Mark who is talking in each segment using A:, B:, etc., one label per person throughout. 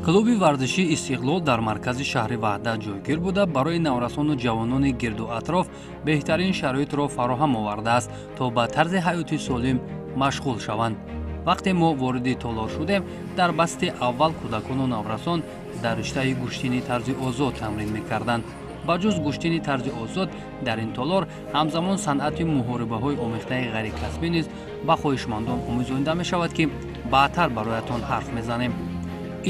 A: Клуби варзишии «Истиқлол» дар маркази шаҳри Ваҳдат ҷойгир буда, барои наврасону ҷавонони гирду атроф беҳтарин шароитро фароҳам овардааст, то ба тарзи ҳаёти солим машғул шаванд. Вақте мо вориди толор шудем, дар басти аввал кӯдакону наврасон дар риштаи гӯштини тарзи озод тамрин мекарданд. Ба ҷуз гӯштини тарзи озод, дар ин толор ҳамзамон санъати муҳорибаҳои омехтаи ғайрикасбӣ низ ба хоҳишмандон омӯзонида мешавад, ки баъдтар бароятон ҳарф мезанем.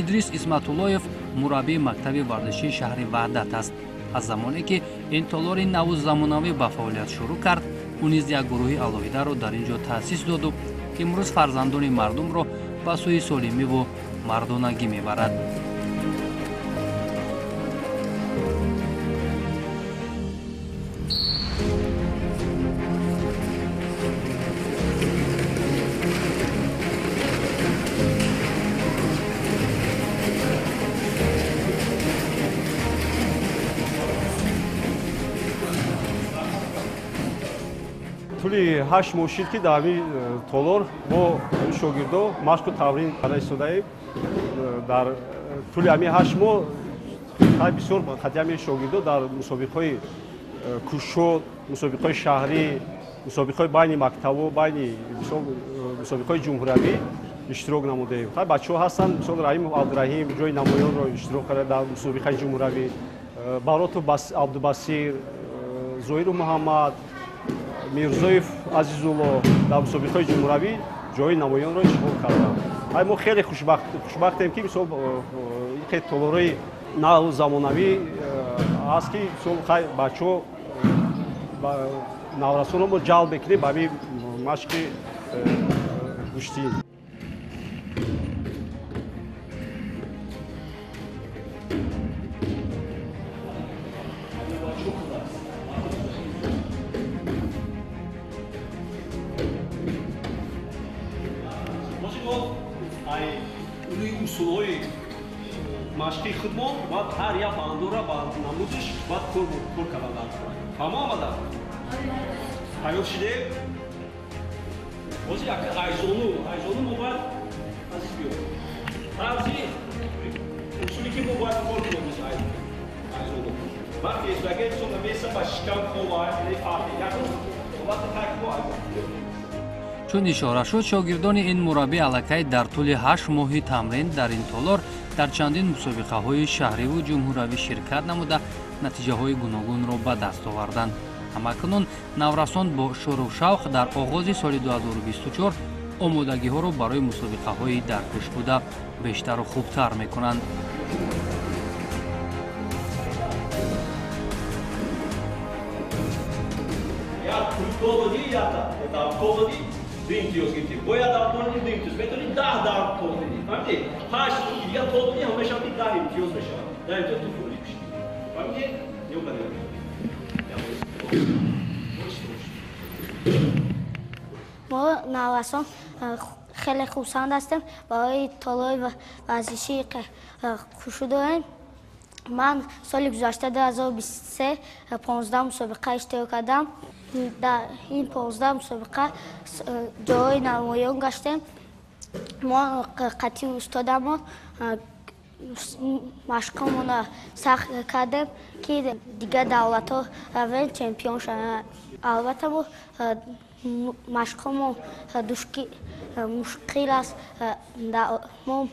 A: Идрис Исматуллоев мураббии мактаби варзишии шаҳри Ваҳдат аст. Аз замоне ки ин толори наву замонавӣ ба фаъолият шурӯъ кард, ӯ низ як гурӯҳи алоҳидаро дар ин ҷо таъсис доду имрӯз фарзандони мардумро ба сӯи солимиву мардонагӣ мебарад.
B: Тӯли 8 моҳ шид, ки дар ҳамин толор мо шогирдо машқу тамрин карда истодаем. Дар тӯли ҳамин 8 моҳ бисёр хати ҳамин шогирдо дар мусобиқаҳои кушод, мусобиқаҳои шаҳрӣ, мусобиқаҳои байни мактабо, байни мусобиқаҳои ҷумҳуриявӣ иштирок намудаем. Бачаҳо ҳастанд, мисол, Раҳимов Абдураҳим ҷои намоёнро иштирок карда дар мусобиқаи ҷумҳуриявӣ, Баротов Абдубасир, Зоиру Муҳаммад, Мирзоев Азизулло дар мусобиқаҳои ҷумҳуравӣ ҷои намоёнро ишғол карданд. Ай мо хеле хушбахтем, ки мисол хеле толорҳои наву замонавӣ ҳаст, ки мисол хай бачаҳо, наврасонро мо ҷалб мекунем ба ҳамин машқи гӯштӣ. Усулҳои машқи худмон бояд ҳар як бандора ба намудиш бояд кор кардан дар. Фаҳмо омада, тайёр шидем? Ҳозир як айзону, айзону мо бояд, азиз, биё, тарзи усуле ки мо бояд кор кунем. Айзону вақте истодаге меса ба шикам хова фарқи якум вақте так мо.
A: Чун ишора шуд, шогирдони ин мураббӣ аллакай дар тӯли 8 моҳи тамрин дар ин толор дар чандин мусобиқаҳои шаҳриву ҷумҳуравӣ ширкат намуда, натиҷаҳои гуногунро ба даст оварданд. Ҳамакунун наврасон бо шӯру шавқ дар оғози соли 2024 омодагиҳоро барои мусобиқаҳои дар пеш буда бештару хубтар мекунанд.
B: Ду имтиёз гирифтӣ, бояд дар тони ду имтиёз, метавонӣ 10 дар тол дидӣ, фаҳмидӣ? Ҳашт дигар тол дидӣ, ҳам мешавад ки 10 имтиёз мешавад. 10 имтиёз ту фоли кушти, фаҳмидӣ? Ё кадем.
C: Мо наврасон хеле хурсанд ҳастем, барои толори варзишӣ хушу дорем. Ман соли гузашта 2023 15 мусобиқа иштирок кардам. Дар ин 15 мусобиқа ҷои намоён гаштем. Мо қатъи устодамон машқҳомонро сахт кардем, ки дигар давлатҳо равем, чемпион шавем. Албатта, мо машқҳомон мушкил аст, мо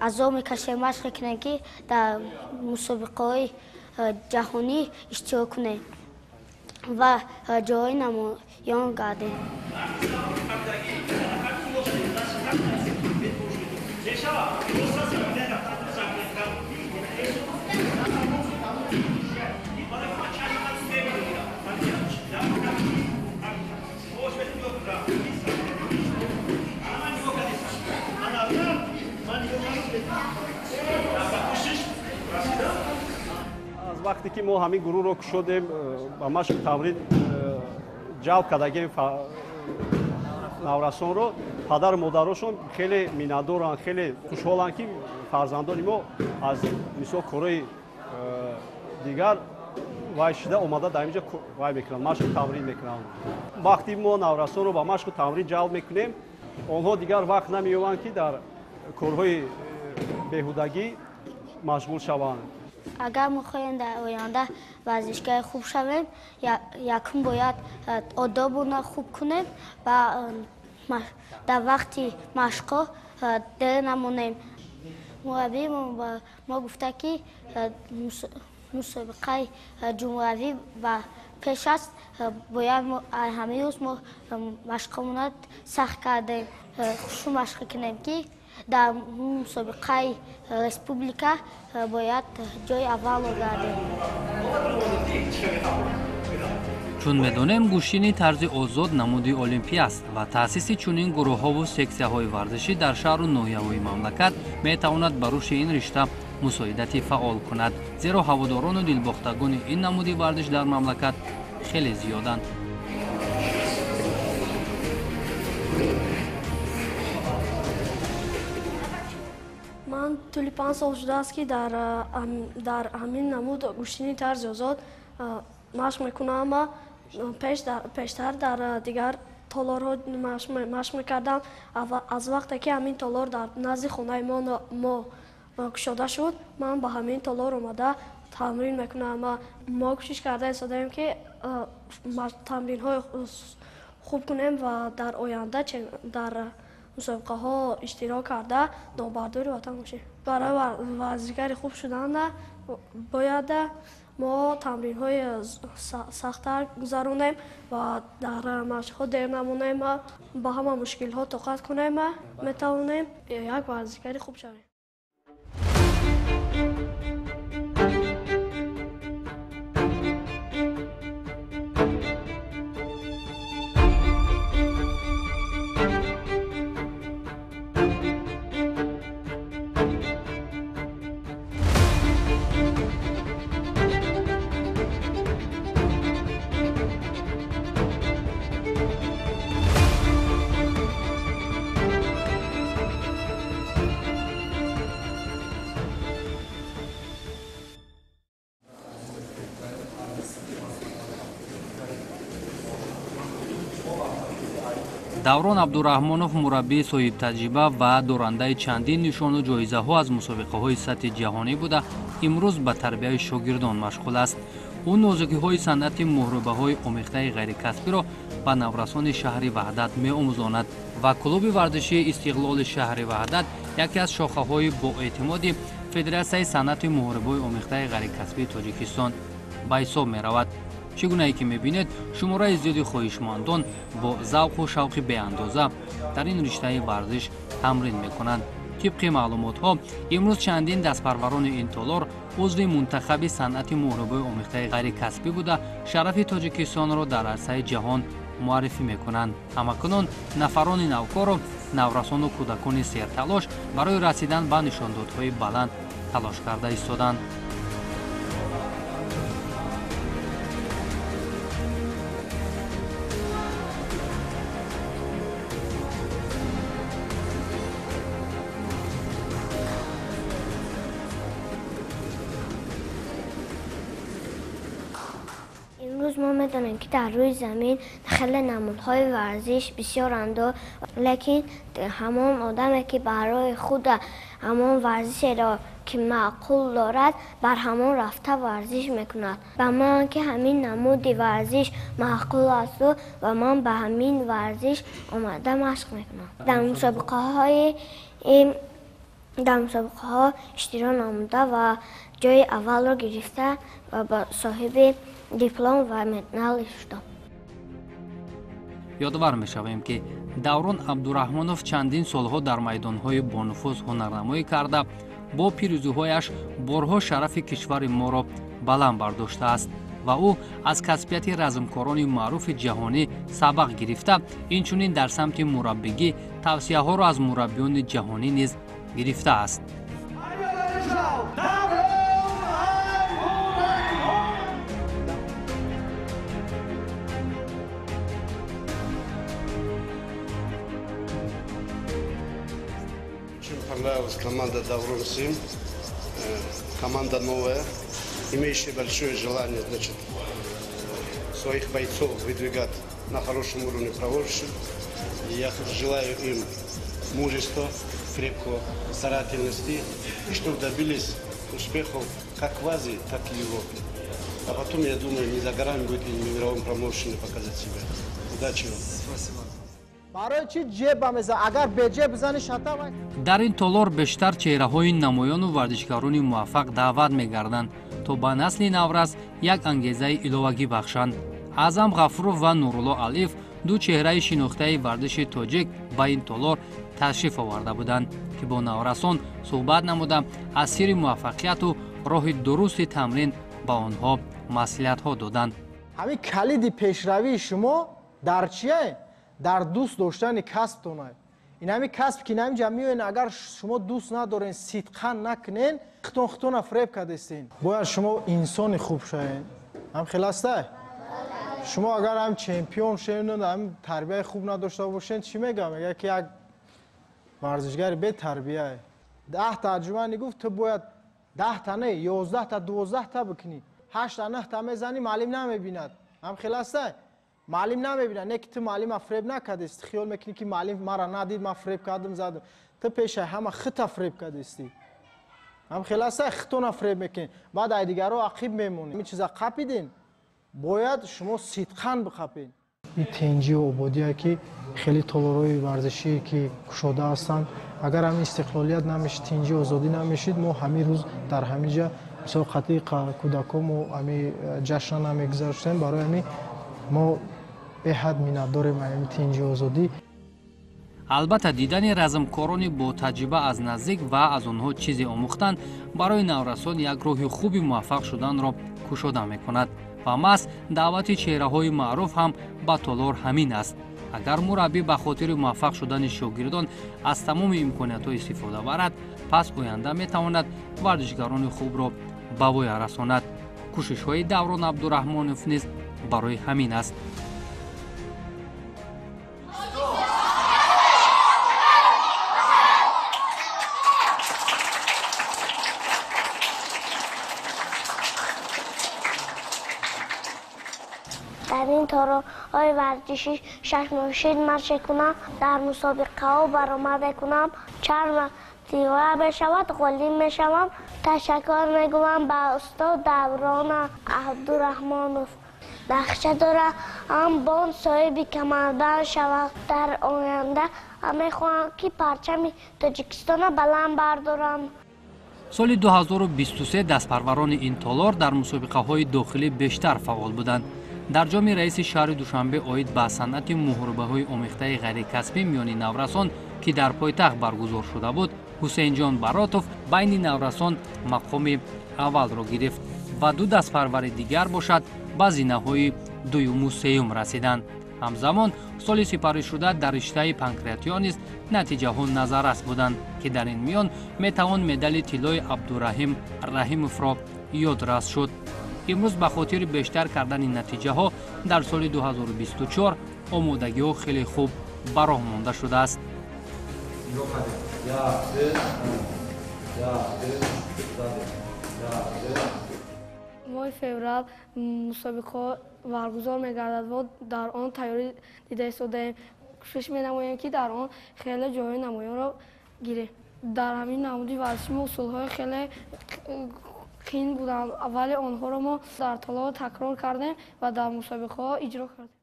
C: азоб мекашем, машқ мекунем, ки дар мусобиқаҳои ҷаҳонӣ иштирок кунем ва ҷои намоён гардем.
B: Аз вақте ки мо ҳамин гурӯҳро кушодем, ба машқу тамрин ҷалб кардагем наврасонро, падару модарошон хеле миннатдоранд, хеле хушҳоланд, ки фарзандони мо аз мисол корҳои дигар вай шида омада дар инҷа вай мекунанд, машқу тамрин мекунанд. Вақти мо наврасонро ба машқу тамрин ҷалб мекунем, онҳо дигар вақт намеёбанд, ки дар корҳои беҳудагӣ. Машғул шаванд.
C: Агар мо хоҳем дар оянда варзишгари хуб шавем, якум бояд одобона хуб кунем ва дар вақти машқҳо дер намонем. Мураббии мо гуфта, ки мусобиқаи ҷумҳуравӣ ба пеш аст, бояд ҳамаи рӯз мо машқҳомона сахт кардем, хушу машқ кунем, ки дар мусобиқаи республика бояд ҷои аввалро гардем.
A: Чун медонем, гӯштини тарзи озод намуди олимпӣ аст ва таъсиси чунин гурӯҳҳову сексияҳои варзишӣ дар шаҳру ноҳияҳои мамлакат метавонад ба рушди ин ришта мусоидати фаъол кунад, зеро ҳаводорону дилбохтагони ин намуди варзиш дар мамлакат хеле зиёданд.
D: Ман тӯли 5 сол шудааст, ки дар ҳамин намуд гӯштини тарзи озод машқ мекунам. Пештар дар дигар толорҳо машқ мекардам. Аз вақте ки ҳамин толор дар назди хонаи мо кушода шуд, ман ба ҳамин толор омада тамрин мекунам. Мо кӯшиш карда истодаем, ки тамринҳои хуб кунем ва дар оянда дар мусобиқаҳо иштирок карда, номбардори ватан бошем. Барои варзишгари хуб шудан бояд мо тамринҳои сахттар гузаронем ва дар машқҳо дер намонем, ба ҳама мушкилҳо тоқат кунем, метавонем як варзишгари хуб шавем.
A: Даврон Абдураҳмонов мураббии соҳибтаҷриба ва дорандаи чандин нишону ҷоизаҳо аз мусобиқаҳои сатҳи ҷаҳонӣ буда, имрӯз ба тарбияи шогирдон машғул аст. Ӯ нозукиҳои санъати муҳорибаҳои омехтаи ғайрикасбиро ба наврасони шаҳри Ваҳдат меомӯзонад ва клуби варзишии Истиқлоли шаҳри Ваҳдат яке аз шохаҳои боэътимоди Федератсияи санъати муҳорибаҳои омехтаи ғайрикасбии Тоҷикистон ба ҳисоб меравад. Чӣ гунае ки мебинед, шумораи зиёди хоҳишмандон бо завқу шавқи беандоза дар ин риштаи варзиш тамрин мекунанд. Тибқи маълумотҳо, имрӯз чандин дастпарварони ин толор узви мунтахаби санъати муҳорибаи омехтаи ғайрикасбӣ буда, шарафи Тоҷикистонро дар арсаи ҷаҳон муаррифӣ мекунанд. Ҳамакунон нафарони навкору наврасону кӯдакони серталош барои расидан ба нишондодҳои баланд талош карда истоданд.
E: Имрӯз мо медонем, ки дар рӯи замин хеле намудҳои варзиш бисёранд, лекин ҳамон одаме, ки барои худа ҳамон варзишеро, ки маъқул дорад, бар ҳамон рафта варзиш мекунад. Ба ман ки ҳамин намуди варзиш маъқул асту ва ман ба ҳамин варзиш омада машқ мекунам. Дар мусобиқаҳо иштирок намуда ва ҷои аввалро гирифта ва ба соҳиби диплом ва медал шудам.
A: Ёдовар мешавем, ки Даврон Абдураҳмонов чандин солҳо дар майдонҳои бонуфуз ҳунарнамоӣ карда, бо пирӯзиҳояш борҳо шарафи кишвари моро баланд бардоштааст ва ӯ аз касбияти размкорони маъруфи ҷаҳонӣ сабақ гирифта, инчунин дар самти мураббигӣ тавсияҳоро аз мураббиёни ҷаҳонӣ низ гирифтааст.
F: Очень понравилась команда Даврон Сим. Команда новая, имеющая большое желание, значит, своих бойцов выдвигать на хорошем уровне проводящих. И я желаю им мужества, крепкого, старательности, и чтобы добились Успехов как в Азии, так и в Европе. А потом, я думаю, не за горами будет и на мировом промоушене показать себя. Удачи вам.
G: Спасибо.
A: Дар ин толор бештар чеҳраҳои намоёну варзишгарони муваффақ даъват мегарданд, то ба насли наврас як ангезаи иловагӣ бахшанд. Аъзам Ғафуров ва Нурулло Алиев, ду чеҳраи шинохтаи варзиши тоҷик, ба ин толор ташриф оварда буданд, ки бо наврасон суҳбат намуда, аз сирри муваффақияту роҳи дурусти тамрин ба онҳо маслиҳатҳо доданд.
G: Ҳамин калиди пешравии шумо дар чие? Дар дӯст доштани касбтонай. Ин ҳамин касб ки наминҷа меоен, агар шумо дӯст надорен, сидқан накунен, хитон хитона фреб кардестен. Бояд шумо инсони хуб шавен. Ҳам хел астай? Шумо агар ҳам чемпион шавен, ҳам тарбияи хуб надошта бошен, чӣ мегӯям? Мегӯяд ки як варзишгари бетарбияе. 10-та арҷумани гуфт, ту бояд 10-та не, 11-та, 12-та бикунӣ. 8-та, 9-та мезанӣ, маълим намебинад. Ҳам хел астай? Маълим намебинад, не ки ту маълима фреб накардести, хиёл мекунӣ ки маълим мара надид, ман фреб кардам, задам. Ту пешаи ҳама хита фреб кардести. Ҳам хел астай? Хитона фреб мекунӣ. Баъд ай дигаро ақиб мемонӣ. Ин чиза қапидин, бояд шумо сидқан биқапед. Ин тенҷию ободие ки хеле толорҳои варзишие ки кушода ҳастанд, агар ҳамин истиқлолият намешид, тинҷию озодӣ намешид, мо ҳамин рӯз дар ҳамин ҷа мисол қатъи кӯдакҳо мо ҳамин ҷашна намегузаштем. Барои ҳамин мо беҳад миннатдорем ҳамин тинҷию озодӣ.
A: Албатта, дидани размкорони бо таҷриба аз наздик ва аз онҳо чизе омӯхтан барои наврасон як роҳи хуби муваффақ шуданро кушода мекунад ва маҳз даъвати чеҳраҳои маъруф ҳам ба толор ҳамин аст. Агар мураббӣ ба хотири муваффақ шудани шогирдон аз тамоми имкониятҳо истифода барад, пас оянда метавонад варзишгарони хубро ба воя расонад. Кӯшишҳои Даврон Абдураҳмонов низ барои ҳамин аст.
E: Дар ин толорҳои варзишӣ 6 моҳ шид машқ кунам, дар мусобиқаҳо баромад мекунам, чанд маротиба мешавад ғолиб мешавам. Ташаккур мегӯям ба устод Даврон Абдураҳмонов. Нақша дорам бон соҳиби камарбанд шавам. Дар оянда мехоҳам ки парчами Тоҷикистонро баланд бардорам.
A: Соли 2023 дастпарварони ин толор дар мусобиқаҳои дохилӣ бештар фаъол буданд. Дар ҷоми раиси шаҳри Душанбе оид ба санъати муҳорибаҳои омехтаи ғайрикасбӣ миёни наврасон, ки дар пойтахт баргузор шуда буд, Ҳусейнҷон Баротов байни наврасон мақоми аввалро гирифт ва ду дастпарвари дигар бошад ба зинаҳои дуюму сеюм расиданд. Ҳамзамон соли сипаришуда дар риштаи панкратион низ натиҷаҳо назаррас буданд, ки дар ин миён метавон медали тиллои Абдураҳим Раҳимовро ёдрас шуд. Имрӯз ба хотири бештар кардани натиҷаҳо дар соли 2024 омодагиҳо хеле хуб ба роҳ монда шудааст.
D: Моҳи феврал мусобиқаҳо баргузор мегардад ва дар он тайёрӣ дида истодаем. Кӯшиш менамоем, ки дар он хеле ҷойҳои намоёнро гирем. Дар ҳамин намуди варзиши мо усулҳои хеле қин буданд, вале онҳоро мо дар толор такрор кардем ва дар мусобиқаҳо иҷро кардем.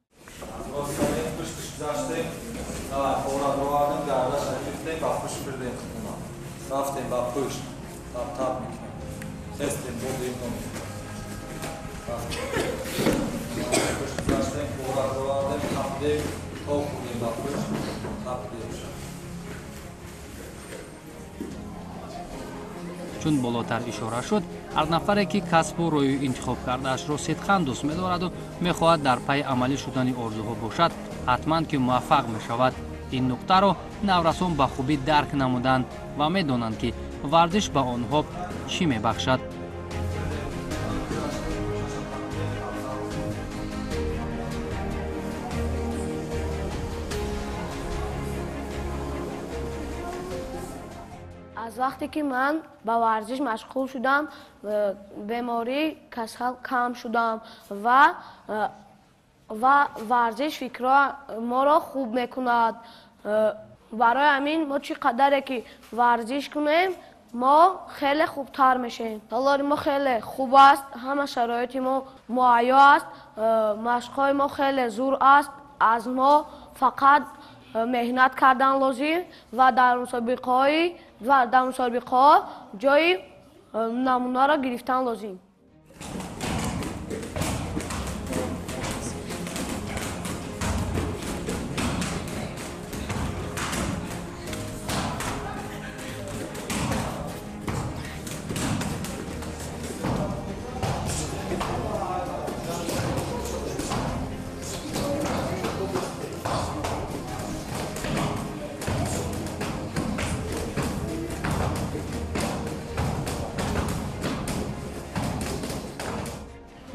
H: Рафтем ба пушт, тап-тап мекунем, хестем, бурдем, пушт гузаштем, пора овардем, тапдем, то хӯрдем ба пушт, тапдем.
A: Чун болотар ишора шуд, ҳар нафаре ки касбу роҳи интихоб кардаашро сидқан дӯст медораду мехоҳад дар пайи амалӣ шудани орзуҳо бошад, ҳатман ки муваффақ мешавад. Ин нуқтаро наврасон ба хубӣ дарк намуданд ва медонанд, ки варзиш ба онҳо чӣ мебахшад.
I: Аз вақте ки ман ба варзиш машғул шудам, беморӣ касал кам шудам ва варзиш фикрро моро хуб мекунад. Барои ҳамин мо чӣ қадаре ки варзиш кунем, Мо хеле хубтар мешавем. Толори мо хеле хуб аст, ҳама шароити мо муҳайё аст, машқҳои мо хеле зур аст. Аз мо фақат меҳнат кардан лозим ва дар мусобиқаҳо ҷои намунаро гирифтан лозим.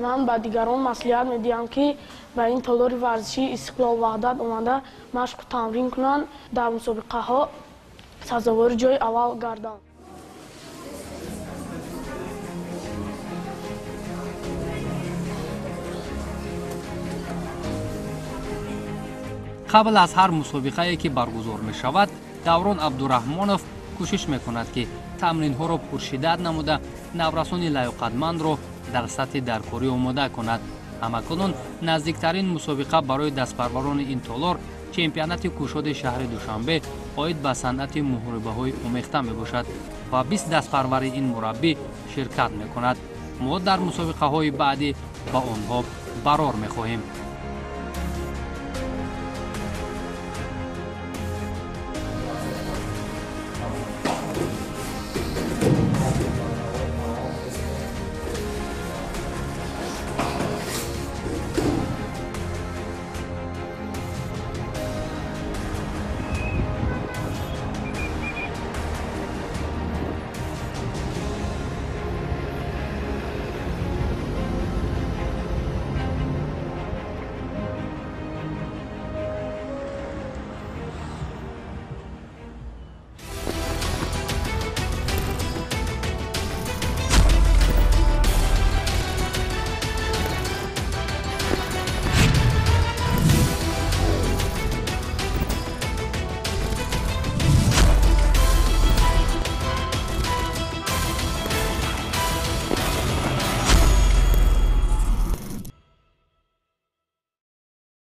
D: Ман ба дигарон маслиҳат медиҳам, ки ба ин толори варзишии Истиқлол Ваҳдат омада машқу тамрин кунанд, дар мусобиқаҳо сазовори ҷои аввал гарданд.
A: Қабл аз ҳар мусобиқае ки баргузор мешавад, Даврон Абдураҳмонов кӯшиш мекунад, ки тамринҳоро пуршиддат намуда наврасони лаёқатмандро дар сатҳи даркорӣ омода кунад. Ҳамакунун наздиктарин мусобиқа барои дастпарварони ин толор чемпионати кушоди шаҳри Душанбе оид ба санъати муҳорибаҳои омехта мебошад ва 20 дастпарвари ин мураббӣ ширкат мекунад. Мо дар мусобиқаҳои баъдӣ ба онҳо барор мехоҳем.